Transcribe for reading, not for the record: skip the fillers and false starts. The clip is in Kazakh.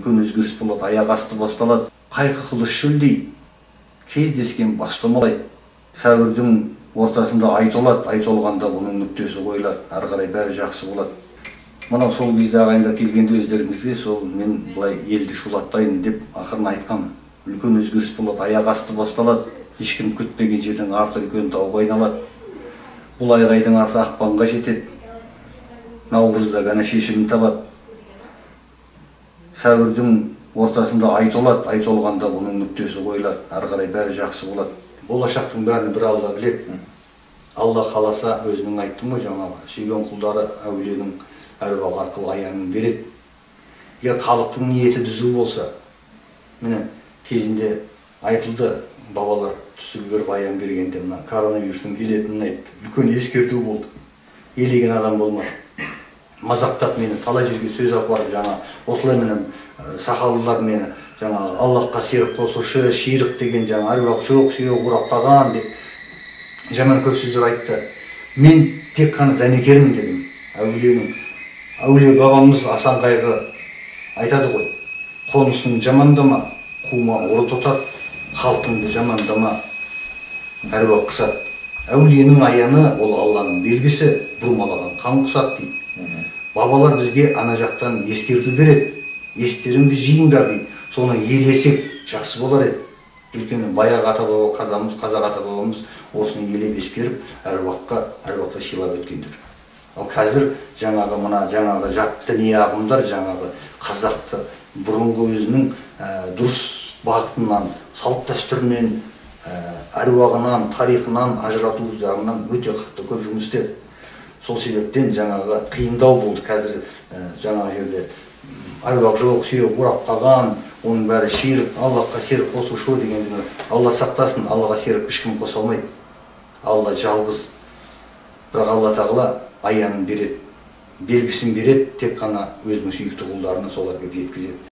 Үлкен өзгеріс болады, аяқ асты басталады. Қайқы қылыш шөлдейді, кездескен бас домалайды. Сәуірдің ортасында ай толады, ай толғанда бұның нүктесі қойылады, ары қарай бәрі жақсы болады. Мынау сол кезде ағайындар келгенде өздеріңізге сол мен былай елді шулатпайын деп ақырын айтқам. Үлкен өзгеріс болады, аяқ асты басталады, ешкім күтпеген жердің арты үлкен тауға айналады. Бұл айғайдың арты ақпанға жетеді, наурызда ғана шешімін табады. Сәуірдің ортасында ай толады, ай толғанда бұның нүктесі қойылады, ары қарай бәрі жақсы болады. Болашақтың бәрін бір Алла біледі. Алла қаласа, өзінің айттым ғой жаңағы, сүйген құлдары әулиенің әруағы арқылы аянын береді. Егер халықтың ниеті түзу болса, міне кезінде айтылды, бабалар түсіге кіріп аян бергенде мына коронавирустың келетінін айтты. Үлкен ескерту болды. Елеген адам болмады. Мазақтап мені талай жерге сөз апарып, жаңа осылай мені сақалдылар мені жаңа Аллахқа серік қосушы, ширк деген жаңа әруақ жоқ, сүйегі қурап қалған деп жаман көп сөздер айтты. Мен тек қана дәнекермін дедім. Әулиенің, әулие бабамыз Асан Қайғы айтады ғой, қонысын жамандама, қума ұры тұтады, халқыңды жамандама, әруақ қысады. Әулиенің аяны ол Алланың белгісі, бұрмалаған қан құсады дейді. Бабалар бізге ана жақтан ескерту береді, естеріңді жиыңдар дейді. Соны елесек жақсы болар еді. Өйткені баяғы ата-баба қазамыз, қазақ ата-бабамыз осыны елеп ескеріп, әруаққа, әруақты сыйлап өткендер. Ал қазір жаңағы мына жаңағы жат діни ағымдар жаңағы қазақты бұрынғы өзінің дұрыс бағытынан, салт дәстүрінен, әруағынан, тарихынан ажырату жағынан өте қатты көп жұмыс істеді. Сол себептен жаңағы қиындау болды. Қазір жаңағы жерде әруақ жоқ, сүйек қурап қалған, оның бәрі ширк, Аллахқа серік қосушы деген. Алла сақтасын, Аллаға серік ешкім қоса алмайды. Алла жалғыз. Бірақ Алла тағала аянын береді, белгісін береді, тек қана өзінің сүйікті құлдарына солар келіп жеткізеді.